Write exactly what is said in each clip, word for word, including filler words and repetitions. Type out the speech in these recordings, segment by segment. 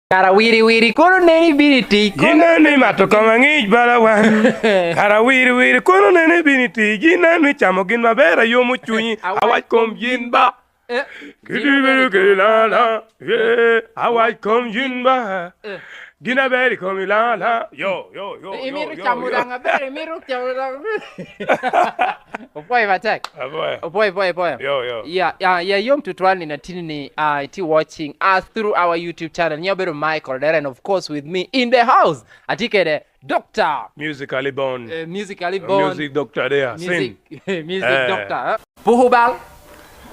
Kara wiri wiri kono neni bini tic. Gin eno ni mato kong aŋic bala wan. Kara wiri wiri kono neni bini tic. Gin eno ni camo gin maber ayomo cunyi. Awac kom yin ba. Eh. Kidi bedo kede lana. Yeah. Awac kom yin ba. Eh. Gin aber i kom ilana. Yo, yo, yo, yo, imito yo, camo yo. Daŋ aber, imito camo daŋ aber. Opwoyo matek. Apwoyo. Opwoyo, opwoyo, opwoyo. Yo, yo. Yeah, yeah, yeah, yom tutwal ni natini ni, uh, iti watching us through our YouTube channel. Nying obedo Michael Dere, and of course with me in the house, atye kede Doctor Musically born. Eh, musically born. Music doctor there. Music, sin. Music eh. Doctor. Eh? Puku bal.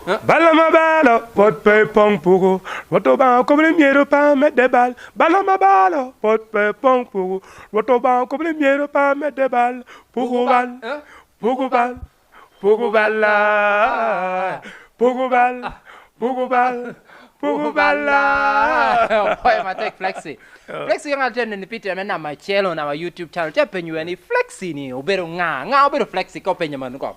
Eh? Bal ame balo, pwod pe poŋ puku. Rwot Obaŋa okobo ni myero pe amedde bal. Bal ame balo, pwod pe poŋ puku. Rwot Obaŋa okobo ni myero pe amedde bal. Puku bal. Eh? Puku bal. Puku bal. Puku bal. Puku bal. Puku bal. Opwoyo matek, Flexi. Flexi, ŋat tye neni pite ame namba acel on our YouTube channel. Tye apenyo ni Flexi ni obedo ŋa? Ŋa obedo Flexi ka openyo man kok?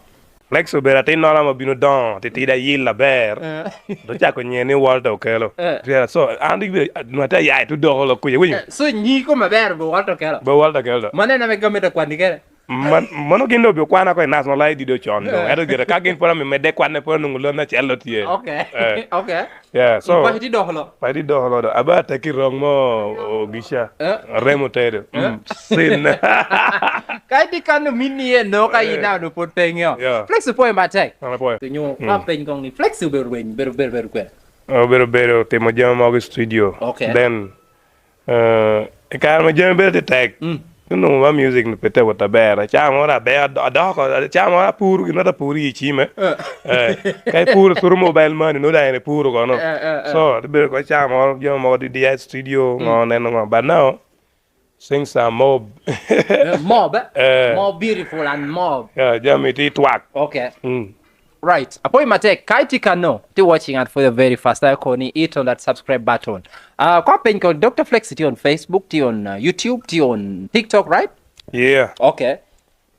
Flexi obedo atinnoro ame obino doŋo, titidi ayil aber. Eh. Dok ocako nyiŋe ni Walter Okello. Eh. So, an rik bino, nwa te ya i tudo doko lok kuca, winyo? Eh, so nyi kom aber bo Walter Okello? Bo Walter Okello. Mano en ame gamente kwani kene? Man, mano gin doŋ obikwana oko i national I D doŋ con doŋ. Eh. Ento gire ka gin pwod amedde kwanne, pwod onwoŋo lon acel doŋ tye. Okay. Eh. Okay. Yeah, so, paki ti dok lo. Paki ti dok lo do. Aba ateki rong mo ogica. Eh. Remo tedo. Eh. Mm. Sin. Ka iti kan omini en no ka in eh. Nano pwod pe iŋeo. Yeah. Flex opwoyo matek. An apwoyo. Nyo, mm, ka peny kong ni Flex obedo rweny, bedo, bedo, bedo kwene? Obedo, bedo timo jami mogo i studio. Okay. Then, Eh, i kare ma jami bedo tye tek, mm, onwoŋo ba music ni pe te wot aber. Caa moro aber, ad-, adoko, caa moro apuro, gin ŋat apuro i cime. Eh. Eh, ka ipuro through mobile money, nwoŋo daŋ en ipuro kono. Eh, eh, eh. So, te bedo ko caa moro, jami mogo di, di i studio, mm, ŋo, neno ŋo. But now, things are mob. Eh, mob, eh? Eh. More beautiful and mob. Yeah, jami tye twak. Okay. Mm. Right. Apwoyo matek. Ka itye kano, itye watching at for the very first time, koni hit on that subscribe button. Uh, kwa peny ko, Doctor Flex tye on Facebook, tye on, uh, YouTube, tye on TikTok, right? Yeah. Okay.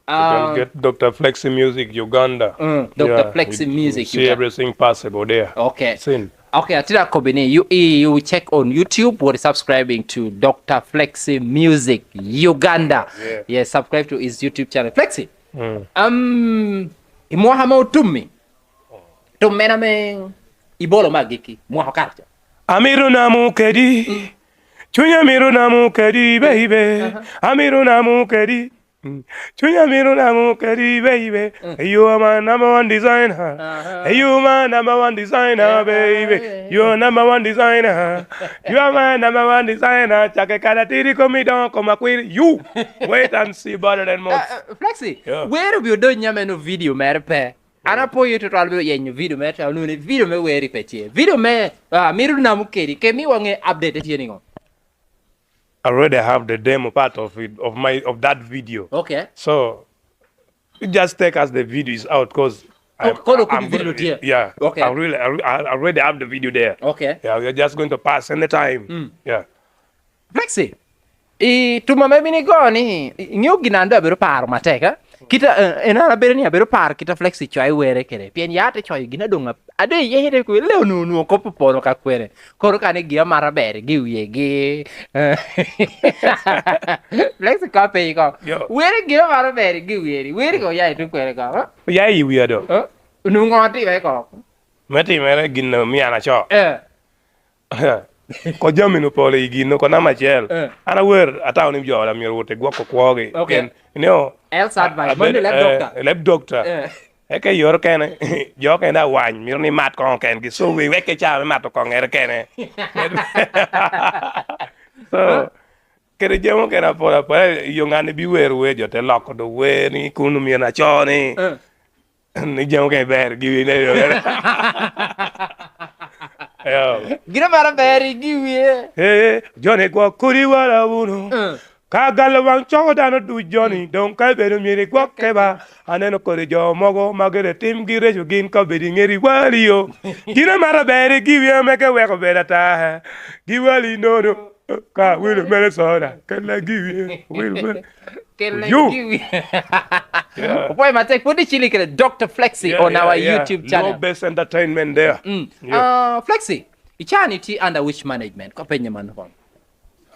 You can um, get Doctor Flexi Music Uganda. Mm, Doctor Yeah, Flexi you, you Music see Uganda. Everything possible there. Okay. Sin. Okay, atira kobini, you, you check on YouTube, what is subscribing to Doctor Flexi Music Uganda. Yeah. Yeah, subscribe to his YouTube channel. Flexi, mm, um, i mwaka ma otummi, tum mene ame ibolo me agikki, mwaka okato ca? Amito namo kedi. Mm. Cunya mito namo kedi, baby. Aha. Amito namo kedi. Mm. Cunya mito namo kedi, baby. Mm. You are my number one designer. Aha. You are my number one designer, yeah, baby. You are number one designer. You are my number one designer. Cake kala tiri komi doŋo koma kwir. You wait and see better than most. Uh, uh, Flexi, yeah, wero bi odonyo ame no video mere pe. An apwoyo tutwal bino yenyo video me tao nuni, video me weri pe tye. Video me, ah, mito namo kedi, ke miwa ŋe update tye niŋo? I already have the demo part of it, of my, of that video. Okay. So, you just take as the video is out, 'cause oh, I'm, kono I'm kodi video go-, tye? Yeah. Okay. I really, I re-, I already have the video there. Okay. Yeah, we are just going to pass anytime. Mm. Yeah. Flexi, i tum ame bino igo ni, i-, iŋeo gin an doŋ abedo paro matek, eh? Kita, eh, en an abedo ni abedo paro kita Flexi coyo were kede. Pien ya te coyo gin adoŋ ap-, ado iye ite kwe, le onwoŋo, onwoŋo kop opono ka kwene. Kono ka ni gin amaro ber gi wie gi. Flexi ka pe iko. Yo. Were gin amaro ber gi wie ni. Were ko ya i tuk kwene ko, eh? Ya i wiya do. Eh? Onwoŋo ŋo otimere ko? Me timere gin omio an aco. Eh. Ko jami-nu pol i gin-nu, ko namba acel. Eh. An awer, atamo ni jo oda myero owot i gwoko kwogi. Ok. Pien, ineo, else advice. Mano i leb eh, doctor. I leb doctor. Eh. Eka i oro kene, jo kene awany, myero ni mat koŋo kengi. So, we wek i caa me mato koŋere kene. So, kede jami okene apol apol, yo ŋani bi wer wer, jo te loko do wer ni kun omyero aco ni. Eh. Ni jami okene ber gi wie, ne. Yo. Gin amaro ber gi wie. Eh, joni gwok kodi wala wunu. Eh. Ka galo waŋ coko dano duc joni, mm, doŋ ka ibedo myero igwokke ba. Aneno kodi jo mogo ma gire timgi reco gin ka obedo i ŋeri wali yo. Gin amaro ber gi wie ame ke weko bedo ata. Gi wali nono. Ka wilo mere soda, kella giwi, wilo mere. Kella giwi. Yeah. Opwoyo matek, pwod icili kede Doctor Flexi on our YouTube channel. Yeah, yeah. No best entertainment there. Mm. Yeah. Uh, Flexi, i caa ni tye under which management? Ko penye man kono.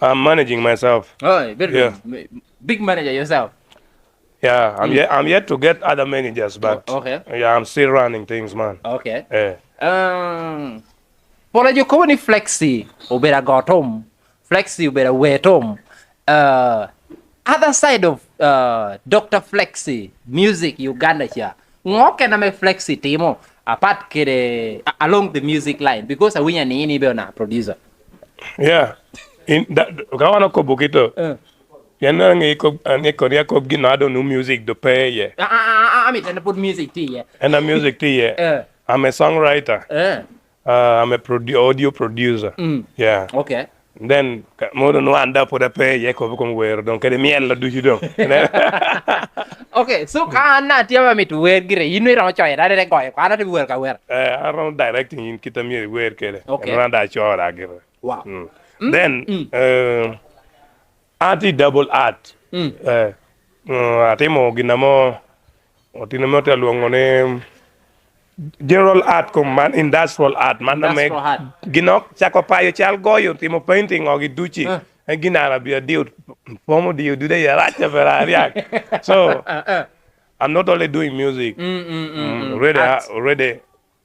I'm managing myself. Oh, very yeah. Good. Big manager yourself. Yeah, I'm mm. yet I'm yet to get other managers, but oh, okay. Yeah, I'm still running things, man. Okay. Yeah. Um, Polo jo kobo ni Flexi obedo agotum, Flexi obedo awetum. Uh, other side of uh, Doctor Flexi music Uganda cha, ngo ken ame Flexi timo apart kede along the music line, because awinyo ni in ibe ona producer. Yeah. In that ka wan okobo kito. Uh. Yan na ngi ko an ko ya ko gino ado nu music do pe ye. Ah, ah, ah, ah, amit na put music ti ye. And a music ti ye. Uh. I'm a songwriter. Uh. Uh, I'm a produ- audio producer. Mm. Yeah. Okay. Then modo no anda put a pe ye ko ko wero don kede miel la duci don. Okay, so ka na tiama mit wer gire inu iro choy da de goyo ka na ti wer ka wer. Eh, I don't directing in kita mi wer kede. Okay. Randa chora gire. Wow. Mm. Mm. Then mm. Uh, Art i double art. Mm. Eh, mm, atimo gin amo otino me otye alwongo ni general art kom man industrial art man ame gin ok cako payo cal goyo timo painting o gi duci. Eh. En gin ara bi adio pomo dio dude ya rac a bera ariak. So uh, uh. I'm not only doing music. Mm, mm, mm, mm. Already, already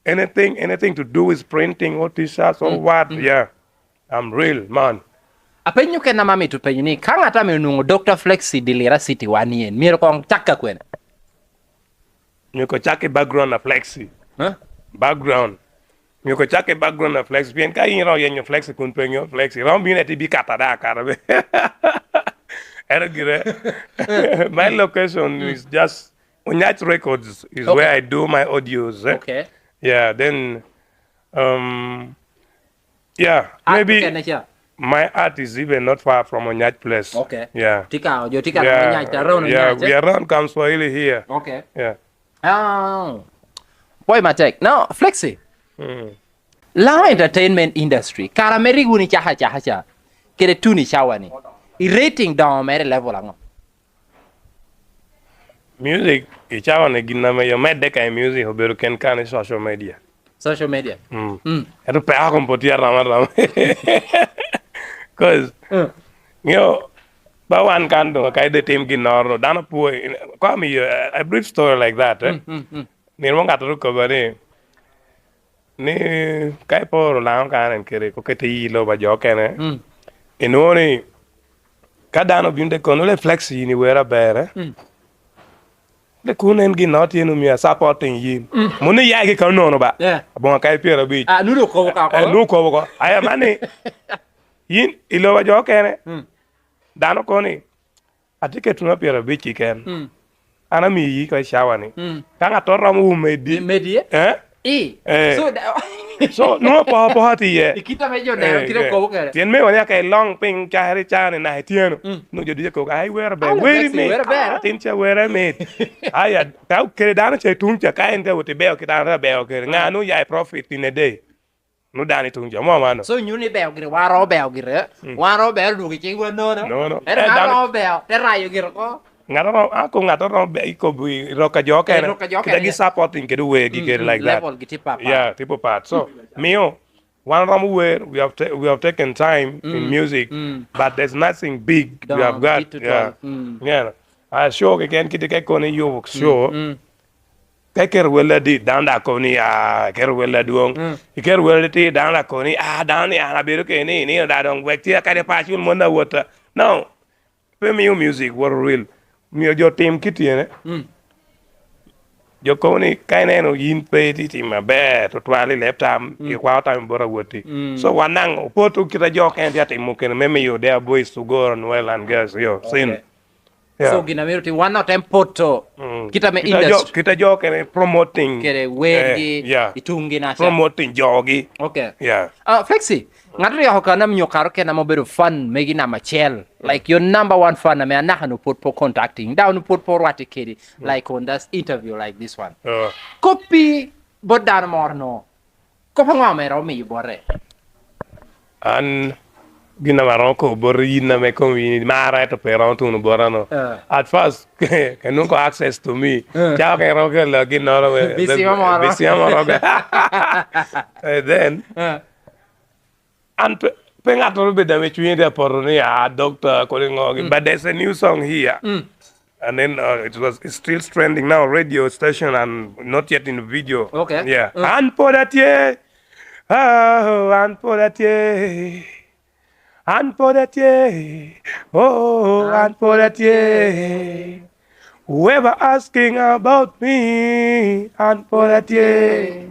anything anything to do with printing or t-shirts or mm, what mm. Yeah. I'm real man. Apenyo ken ama mito penyo ni ka ŋat ame onwoŋo Doctor Flexi Dilira City wan yen myero koŋ cak ka kwene? Myero koŋ cak i background a Flexi. Huh? Background. Myero koŋ cak i background a Flexi pien ka in ro yenyo Flexi kun pe nyo Flexi rom bino eti bi kata da kata be. Ero gire. My location mm. Is just Onyach Records is okay. Where I do my audios. Eh? Okay. Yeah, then um, Yeah, maybe my art is even not far from Onyach place. Okay. Yeah. Tika ojo tika yeah. Onyach around yeah. Onyach. We are around Kamswahili here. Okay. Yeah. Oh. Boy Matek. Now, Flexi. Mm. Laŋo entertainment industry kara me rik wun icaha caha ca kede tuni cawani i rating doŋo mere level aŋo? Music i cawa ni gin ame yo medde ka i music obedo ken kan i social media. Social media. Mm. Mm. Ento pe ako mpo tye aram aram. Cause mm. Ngeyo ba wan kan doŋ ka ide tim gin noro dano pwo ko amiyo a brief story like that. Eh? Mm, mm, mm. Nino mo ŋato ru koba ni ni ka iporo laŋo ka en kede kokete yi lobo a jo okene mm. Inwoŋo ni ka dano obino te kono le flex yin iwer aber eh? Mm. Le kun en gin no tye numia supporting yin mm. Mun ni yagi ka nono ba yeah. Abonga ka ipyero abic ah, nudo kobo ka eh, nudo kobo ko aya mani yin iloba jo okene mm. Dano koni Atye keto na pyerabic keken. Mm. An amiyi ka i cawa ni. Mm. Ka ŋat oromo wu medi. Medi e? Eh? I. Eh. So, da- so nwa poha poha ti ye. Ikita me jo neno eh, kite eh. Kobo kere. Tien me wanya ka ilong piny caheri cani na itieno. Mm. No jo dije koga ai wera be. Weri me. Wera be. Tin cha wera me. Aya, ta kere dano cha tung cha ka en te wuti beo kitana beo kere. Ngano ya profit in a day. Nu dano i tuŋ jo mo mano. So nyuto ni beo gire, wan romo beo gire, mm. Wan romo beo dwogo i cing wan nono. Nono. Ento eh, ŋat romo beo, te rayo gire ko. Ŋat romo, ako ŋat romo beo i kobo i rok a jo kene. Rok a jo kene. Kita gi supporting kede wegi mm, kede mm, like that. Level gi tipo apat. Yeah, tipo apat. So, miyo, wan romo wer, we have, ta- we have taken time mm, in music, mm. But there's nothing big we have got. Yeah. Mm. Yeah. I assure you, keken kiti kekoni you will sure. Mm, mm. Ka iketo wel adit, dano daŋ kobo ni, "Ah, iketo wel adwoŋ." Mm. Iketo wel atir, dano daŋ kobo ni, "Ah, dano ni an abedo kede ni, ni da doŋ wek tye kadi pe acul mon awota." No. Pe miyo music woto real. Myero jo tim kit tyene. Mm. Jo kobo ni, ka ineno yin pe itye timo aber, tutwal i leb tam, mm. Ikwao tam i bot awoti. Mm. So, wan daŋ opoto kit a jo okene tye atimo kene me miyo their boys to go on well and girls, yo, sin. Okay. Yeah. So gin amito tim wan otem poto mm. Kita me industry. Kita jo kene promoting kede wergi eh, yeah. Itungi na promoting jogi. Okay. Yeah. Uh, Flexi, ngato ri oko kana mnyo karo kena mo bedo fan megi nama chel. Mm. Like your number one fan ame anaka no pot po contacting. Down pot po rwati kedi mm. Like on this interview like this one. Uh. Copy but dan more no. Kop aŋo ame romo miyo bote? An gin ame aromo kobo boti yin ame komi in imara ento pe iromo tuno bota no. At first ka nwoŋo ko access to me cako ka iromo kelo ginnoro bisima moro ga. Then an pe Pe ŋattoro bedo ame cwinye tye apoto ni, "Ah, doctor, kodi ŋo gi." Mm. But there's a new song here. Mm. And then, uh, it was, it's still trending now, radio station and not yet in video. Okay. Yeah. Mm. An pod atye. Oh, an pod atye. An pod atye. Oh, an pod atye. Whoever asking about me, an pod atye.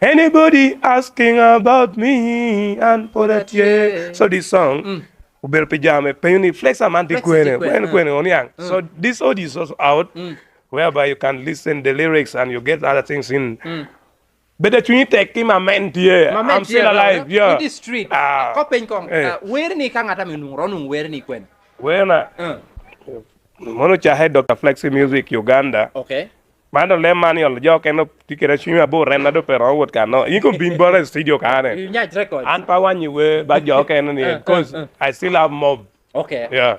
Anybody asking about me, an pod atye. So this song, mm, obedo pi jo ame penyo ni, "Flex, aman tye kwene, kwene, kwene, oniang?" So this audio is also out, mm, whereby you can listen the lyrics and you get other things in. Mm. Bedo cwinyi tek ki, my man tye. My man tye, I'm still alive, bro. Yeah. In the street. Ah. Akop piny kong, eh, ah, wer ni ka ŋat ame nwoŋo ro nwoŋo wer ni kwene? Wer na? Eh. Mono cake Doctor Flexi Music Uganda. Okay. Man dong lem man yolo jo okene tye kede cwiny abor, en ado pe romo wot kano. In kong bin bota i studio kane. Inyaj record. An pe awanyo wer ba jo okene ni, eh, because, eh, eh, I still have mob. Okay. Yeah.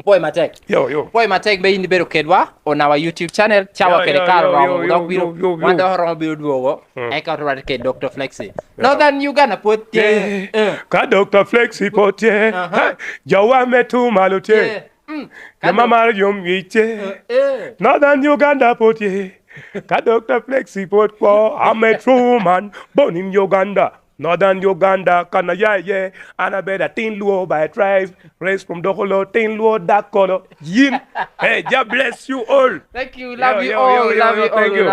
Pwoyo matek. Yo, yo. Pwoyo matek be in ibedo kedwa on our YouTube channel, cawa kede kare oromo dok bino. Wan dok oromo bino dwogo. Mm. Eka otwero kede Doctor Flexi. Yeah. Northern Uganda pwod tye. Eh. Ka Doctor Flexi pwod tye. Aha. Hey, jowa me tu malo tye. Tye. Mm. Jo ma maro yom yic tye. Eh, eh. Northern Uganda pwod tye. Ka Doctor Flexi pwod kwo, I'm a true man, born in Uganda. Northern Uganda, kan aya iye, an abedo atin Luo by tribe, raised from Dokolo, tin Luo Dakolo. Yin, hey, God bless you all. Thank you, love you all, love you all. Thank you.